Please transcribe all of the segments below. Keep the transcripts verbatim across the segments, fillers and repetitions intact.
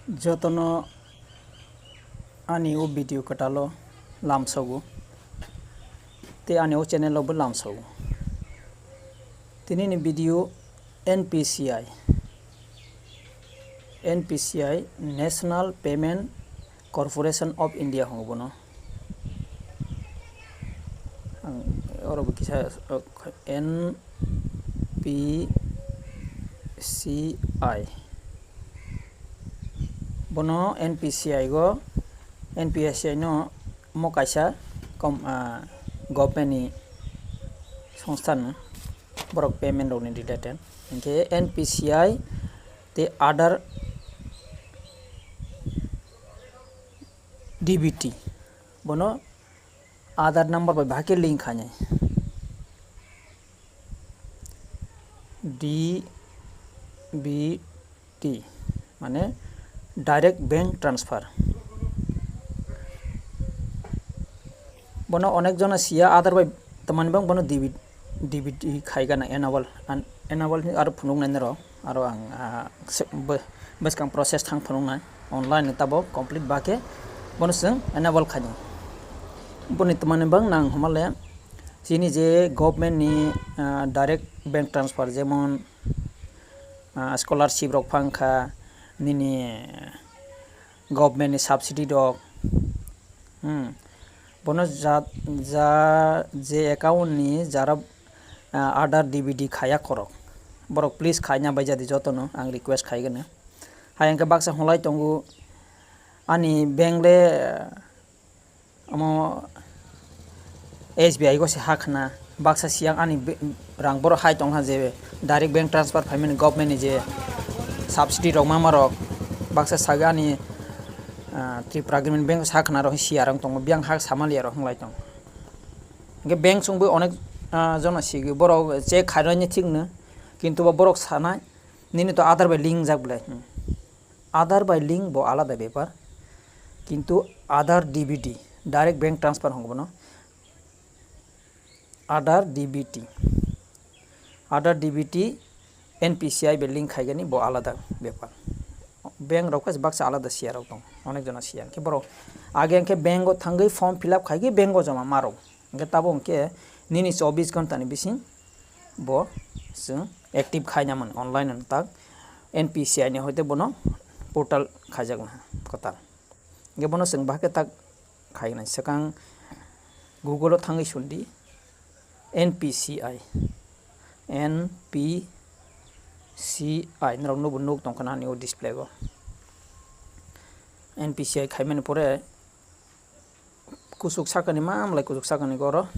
Jotono ani o video kwtalo lamsogo tei ani o channel o bo lamsogo. Tini ni video N P C I, N P C I, National Payment Corporation of India hwngo bono. Ang oro bo kisa, ok, N P C I. Bono N P C I go, N P C I no mo kaisa kom-, ah, government ni songstha no, borok payment rok ni related. Hinkhe N P C I tei Aadhaar D B T, bono Aadhaar number bai bahai khe link khainai. D B T mane direct bank transfer. Bono onek jona siya, Aadhaar bai tamani bang bono D B T, D B T khai gana enable, an-, enable ni aro phunuk nai nero, aro ang, ah, se-, bw-, bwskang process thang phunuk nai, online ni tabo complete ba khe bono chwng enable khainai. Boni tamani bang nang homa le chini je government ni, ah, direct bank transfer, jemon, ah, scholarship rok phang kha, nini government ni subsidy rok, hmm, bono ja, ja je account ni jara, ah, Aadhaar D B T khaya khorok, borok please khaina bai jadi jotono ang request khai gana. Hai hwnkhe baksa hwnlai tongo ani bank le, omo S B I go se ha khna, baksa siyang ani be-, rang borok hai tong kha je direct bank transfer phaimani government ni je subsidy rok mama rok, baksa sagi ani, ah, Tripura Gramin Bank sa khna rok siya rang tongo, biyang ha samaliya rok hwnlai tong. Hwnkhe bank chwngbo onek, ah, jona sigi borok check khairokni thik no, kintu bo borok sanai nini to Aadhaar bai link jak belai. Hmm. Aadhaar bai link bo alada bepar, kintu Aadhaar D B T, direct bank transfer hwngo bono, Aadhaar D B T, Aadhaar D B T, N P C I bai link khaigani bo alada bepar. Bank rok khe baksa alada siya rok tong, onek jona siya. Hwnkhe borok age hwnkhe bank o thangwi form fill up khaigwi bank o joma ma rok. Hwnkhe tabo hwnkhe nini chobbish ghonta ni bising bo chwng active khaina mano online no tak N P C I ni hoite bono portal khaijakna kwtal. Hwnkhe bono chwng bahai khe tak khaina swkang Google o thangwi sundi N P C I, N P C I norok nubo nuk tongkha ani o display o. N P C I khaimani pore kuchuk sakani ma mlai kuchuk sakani oro,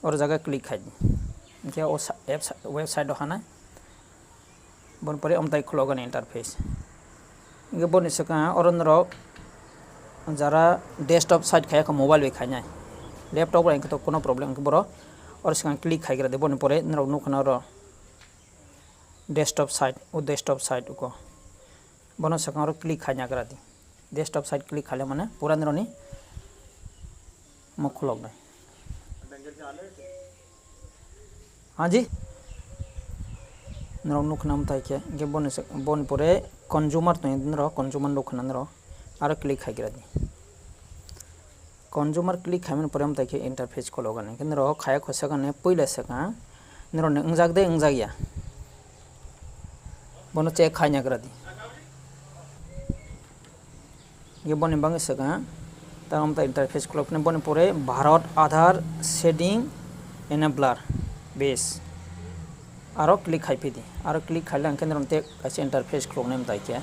oro jaga click khai di. Hwnkhe o sa-, app sa-, website o hanai. Boni pore omtai khulogani interface. Hwnkhe boni swkang oro norok jara desktop site khai kha mobile bai khainai. Laptop bai hwnkhe to kuno problem hwnkhe borok oro swkang click khaigra di. Boni pore norok nukha na oro desktop site, o desktop site uko. Bono swkang oro click khaina gra di. Desktop site click khaile mane pura nironi mo khulok nai. Hanji? Norok nukna mwtai khe, hwnkhe boni se-, boni pore consumer tongwi norok consumer nukna norok aro click khai gra di. Consumer click khaimani pore mwtai khe interface khulogani. Hwnkhe norok khaya khosakani puila swkang norokni wngjak de wngjak ya. Bono check khaina gra di. Hwnkhe boni bagwi swkang, tamo ta interface khuloknai, boni pore Bharat Aadhaar Seeding Enabler base. Aro click khai phi di, aro click khaile hwnkhe norok tei kaisa interface khuloknai mwtai khe.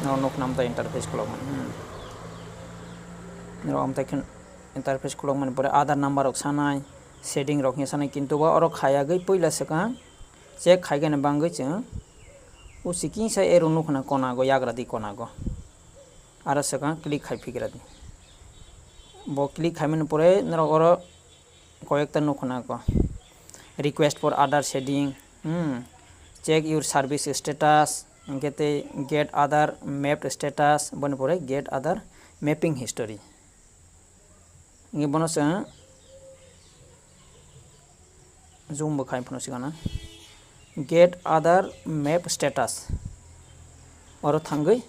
Norok nukna mwtai interface khuloknai. Hmm. Norok mwtai khe interface khulokmani pore Aadhaar number rok sanai, seeding rok hwnwi sanai, kintu bo oro khayagwi puila swkang check khaigani bagwi chwng o sikisa aro nukna konago yagra di konago. Aro swkang click khai phigra di. Bo click khaimani pore norok oro koyekta nukna ko. Request for Aadhaar seeding, hmm, check your service status, hwnkhe tei get Aadhaar mapped status, boni pore get Aadhaar mapping history. Hwnkhe bono chwng zoom bo khai phano sigana. Get Aadhaar map status. Oro thangwi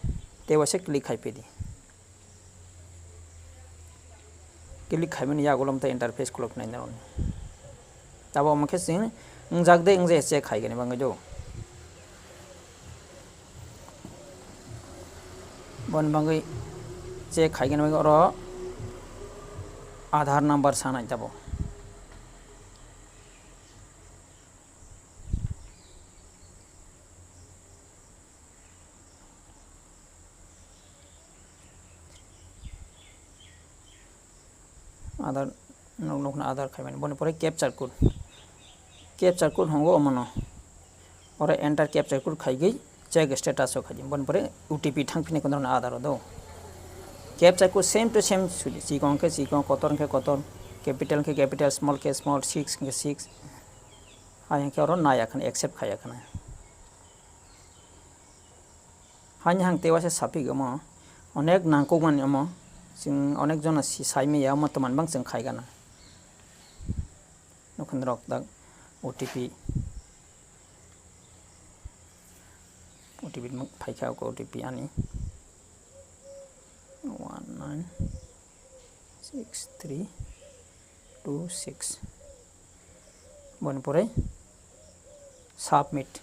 tei waisa click khai phi di. Click khaimani yagulo tei interface khuluk nai norokni. Tabo omo khe chwng wngjak de wngya check khaigani bagwi do. Boni bagwi check khaigani bagwi oro Aadhaar number sanai tabo. Aadhaar, nuk-, nukna Aadhaar khaimani. Boni pore captcha code. Captcha code hongo omono. Oro enter captcha code khaigwi check status o khaidi. Boni pore O T P thangphini kono Aadhaar o do. Captcha code same to same sudi. Chikon khe chikon, kotor khe kotor, capital khe capital, small khe small, six khe six. Hai hwnkhe oro naiya khna, accept khaiya khna. Haini hang tei waisa saphi omo onek nangkukmani omo chwng onek jona si-, saimaya omo twman bang chwng khaigana. Nukha norok dak O T P, O T P phaikha, O T P ani one nine six three two six. Boni pore submit.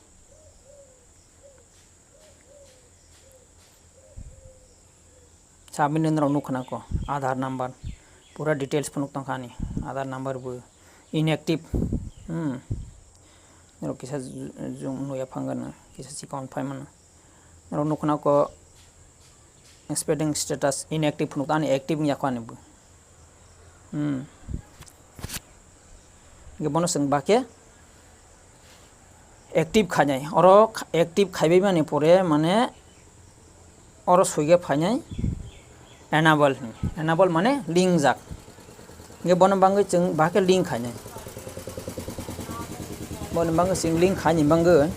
Submit ni norok nukha nangkho Aadhaar number, pura details phunuk tongkha ani. Aadhaar number bo inactive. Hmm. Norok kisa ju-, ju-, nuya phangana, kisa chikon phaimana. Norok nukha nangkho pending status inactive phunuk ani, active wngya kho ani bo. Hmm. Hingke bono chwng bakhe active khainai. Oro active khaibai mani pore mane oro soige phainai enable hwnwi. Enable mane link jak. Hingke bono bangwi chwng bakhe link khainai. Bono bangwi chwng link khaini bangwi.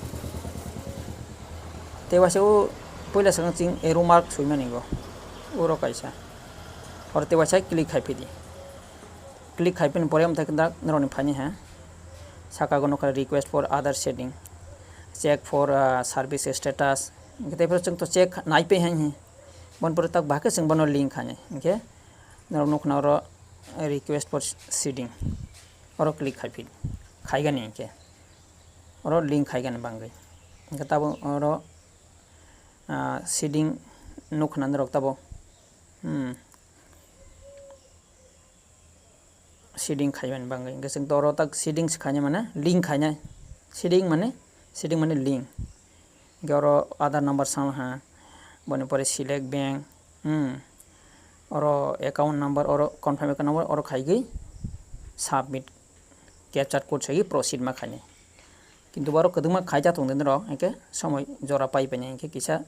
Tei waisa o puila swkang chwng arrow mark swimani go. Oro kaisa. Oro tei waisa click khai phidi. Click khai phini pore amtha khe norokni phaini ha. Saka go nokha request for other setting. Check for, ah, service status. Hingke tei phuru chwng to check nai pe hai hi. Bon pore tak bahai khe chwng bono link khainai. Hingke norok nukna oro request for setting. Oro click khai phidi. Khaigani hingke. Oro link khaigani bangwi. Hingke tabuk oro, ah, setting nukna norok tabuk. Hmm. Setting khaimani bangwi. Hingke chwng to oro tak setting se khainai mane link khainai. Setting mane, setting mane link. Hingke oro Aadhaar number sama ha. Boni pore select bank. Hmm. Oro account number, oro confirm account number, oro khaigwi submit. Captcha code saigwi proceed ma khainai. Kintu borok kwdwkma khaijak tongdi norok, hingke somoi jora pai painai, hingke kisa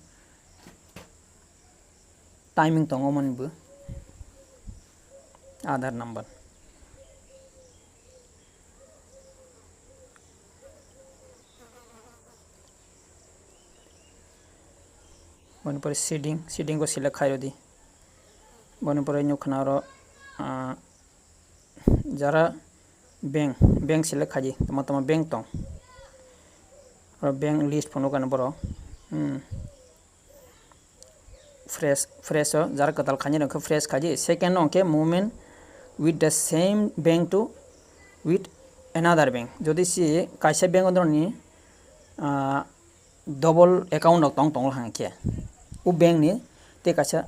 timing tongo mani bo Aadhaar number. Boni pore setting, setting o select khai rodi. Boni pore nukha na oro, ah, jara bank, bank select khaidi, tama tama bank tong. Oro bank list phunukani borok. Hmm. Fresh, fresh o jara kwtal khainai rok khe fresh khaidi. Second o hwnkhe movement with the same bank to with another bank. Jodi si kaisa bank o doroni, ah, double account rok tong tongo hwnkhe, o bank ni tei kaisa,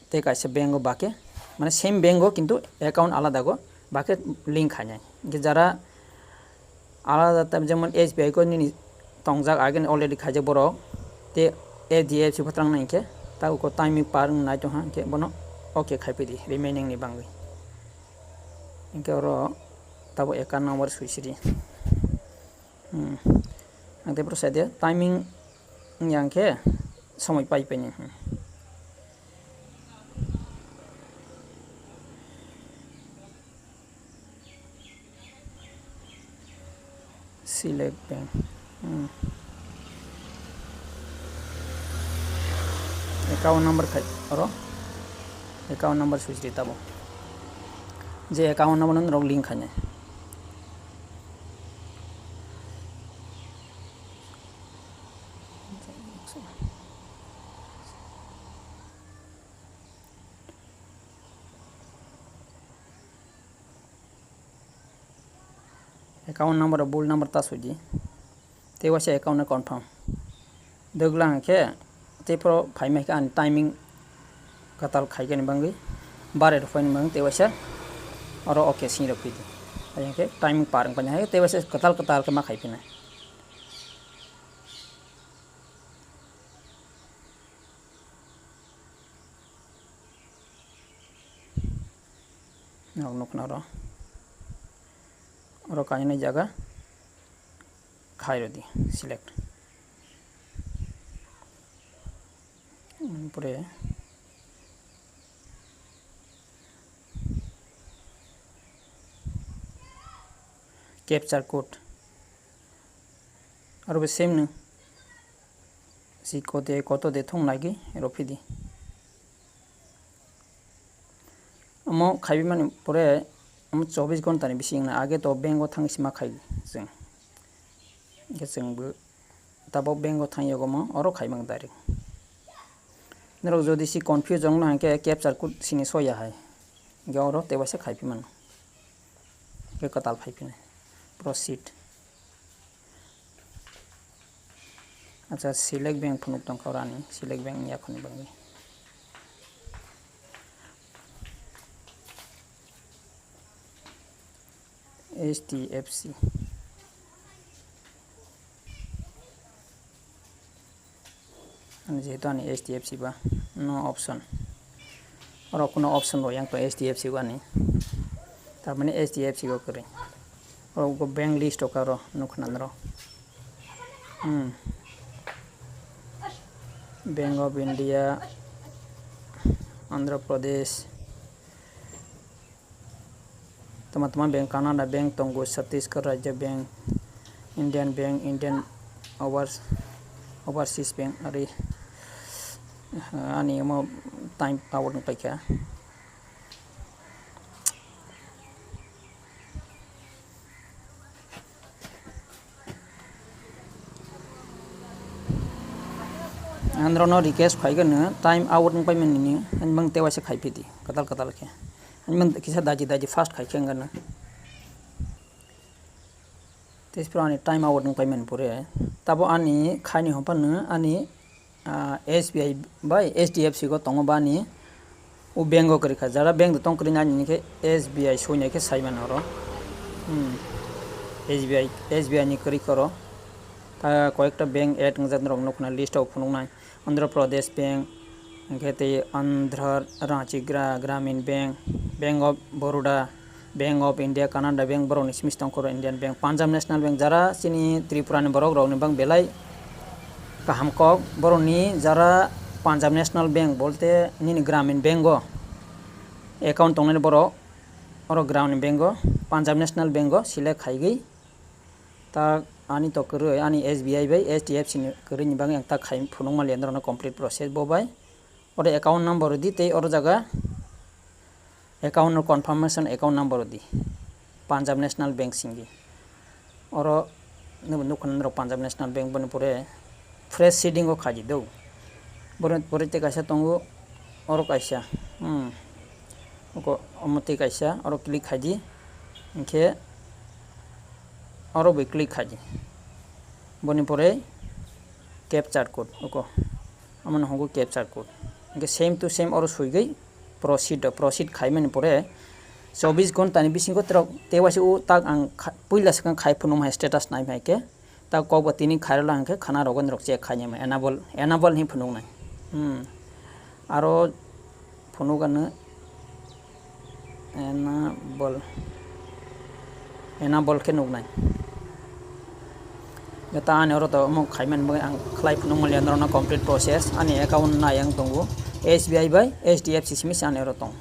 tei kaisa bank o bakhe, mane same bank o kintu account alada go bakhe link khainai. Hingke jara alada tam jemon S B I ko nini tongjak agini already khaijak borok, tei H D F C phatrang nai hingke ta uko timing par wng nai tongha, hingke bono okay khai pidi remaining ni bangwi. Hingke oro tabo account number sui sidi. Hmm. Ang tei boro sai de timing wngya hingke somoi pai paini. Hmm. Select bank. Hmm. Account number khai oro. Account number sui sidi tabo. Je account number no norok link khainai. Account number o bul number ta sudi. Tei waisa account no confirm. Dwgla hwnkhe tei phoro phaima khe ani timing kwtal khaikani bagwi bare rwphaini bagwi tei waisa oro okay sing rok phidi. Ayang khe timing par wngpani hai tei waisa kwtal kwtal khe ma khaiphinai. Nok nukna oro. Oro kainwi jaga khai rwdi, select. Pore captcha code. Aro bo same no. Si kote koto de thung lagi rwphidi. Omo khaiwi mani pore omo chobbish ghonta ni bisingo age to bank o thangwi sima khai chwng. Hwnkhe chwng bo tabok bank o thang yago omo oro khai mang direct. Norok jodi si confuse wng no hwnkhe captcha code sini soya hai. Hwnkhe oro tei waisa khai phi mano. Hwnkhe kwtal phai phino. Proceed. Acha, select bank phunuk tongkha orani, select bank yakhuni bagwi. H D F C. Ani jehetu ani H D F C ba, no option. Oro kuno option rw yang to H D F C o ani. Tar mane H D F C o kwrwi. Oro go bank list o karo nukha nang ro. Hmm. Bank of India, Andhra Pradesh, tama tama bank, Canara Bank tongo, Chhattisgarh Rajya Bank, Indian Bank, Indian Overs-, Overseas Bank, ari, ah, ani omo time power wng paikha. Ang norokno request khaikhe nwng time out wng paimani ni, ani bang tewaisa khai phidi, kwtal kwtal khe. Ani bang kisa daji daji fast khai khe wngkha na. Tei phuru ani time out wng paimani pore, tabo ani khaini hwnphano ani, ah, S B I bai H D F C go tongo bani. O bank o kwrwi kha, jara bank de tong kwrwi nai hwnkhe S B I soi nai khe sai mano oro. Hmm. S B I, S B I ni kwrwi kha oro. Ta koyekta bank add wngjak norok nukna list o phunuknai. Andhra Pradesh Bank, hwnkhe tei Andhra Ranchi Gra-, Gramin Bank, Bank of Baroda, Bank of India, Canara Bank, borokni simi tong khe oro Indian Bank, Punjab National Bank, jara chini Tripura ni borok rokni bang belai kaham kok, borokni jara Punjab National Bank bolte nini Gramin Bank o account tongnai borok, oro Gramin Bank o, Punjab National Bank o select khaigwi, ta ani to kwrwi, ani S B I bai H D F C ni kwrwi ni bagwi ang ta khai phunuk manliya norokno complete process bo bai. Oro account number rwdi tei oro jaga account no confirmation account number rwdi. Punjab National Bank singwi. Oro nukha norok Punjab National Bank boni pore fresh seeding o khaidi do. Boni pore tei kaisa tongo oro kaisa. Hmm. Oko omo tei kaisa oro click khaidi. Hinkhe oro bai click khaidi. Boni pore captcha code, oko. Omono hwngo captcha code. Hwnkhe same to same oro swigwi proceed o, proceed khaimani pore chobbish ghonta ni bisingo terok tewaisa o tak ang kha-, puila swkang khai phunukma hai status naima hai khe, tak kokbo tini khairokla hwnkhe khana rogo norok check khainai enable, enable hinwi phunuknai. Hmm. Aro phunukgano enable, enable khe nuknai. Jota ani oro to omo khaimani bagwi ang khlai phunuk manliya norokno complete process. Ani account nai ang tongo S B I bai H D F C simi se ani oro tong.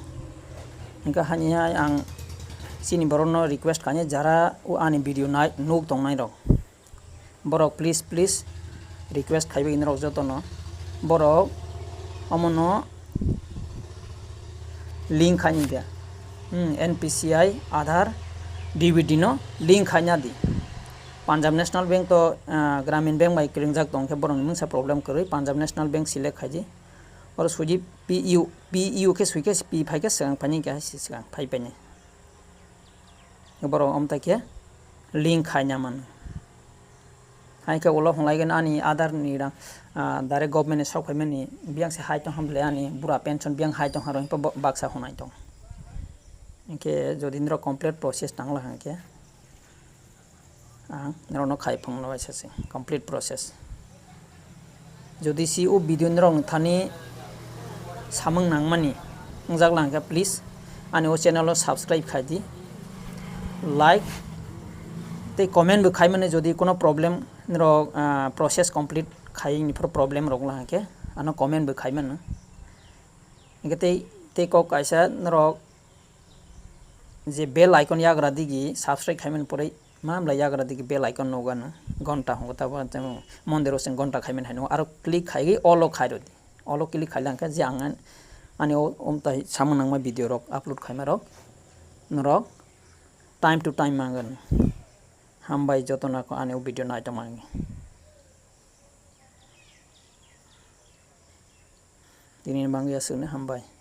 Hingkha hani hai ang chini borokno request khainai jara o ani video nai nuk tongnai rok. Borok please, please request khaibai norok jotono. Borok omono link khaini dia. Hmm, N P C I, Aadhaar, D B T no link khaina di. Punjab National Bank to, ah, Gramin Bank bai kwrwngjak tong khe borokni mungsa problem kwrwi. Punjab National Bank select khaidi. Oro suidi P U, P U khe suikhe P phaikhe swkang phaini khe swkang phai paini. Borok omtai khe link khaina mano. Hai khe ulo hwnlaigen ani Aadhaar ni rang, ah, direct government ni sok phaimani biyang se hai tong ham le ani bura pension biyang hai tong haro hinpa bo-, baksa hwnai tong. Hinkhe jodi norok complete process tangla hinkhe ang norokno khai phunukno bai sasi complete process. Jodi si o video norok thani samung nangmani wngjak lang khe please ani o channel o subscribe khai di, like tei comment bo khai mani jodi kono problem norok, ah, process complete khai ni phuru problem rok lang khe ano comment bo khai mano. Hinkhe tei, tei kok kaisa norok je bell icon yagra digi subscribe khai mani pore ma hamlai yagra digi bell icon nugo ano gonta hongo tabo temo mondir o chwng gonta khai mani hai nugo aro click khai all o khai rw di. All o click khai lang khe je ang an-, ani o umtai samung nangma video rok upload khaima rok norok time to time mangan. Hambai jotono ani o video naitong mani. Tini bangya sini hambai.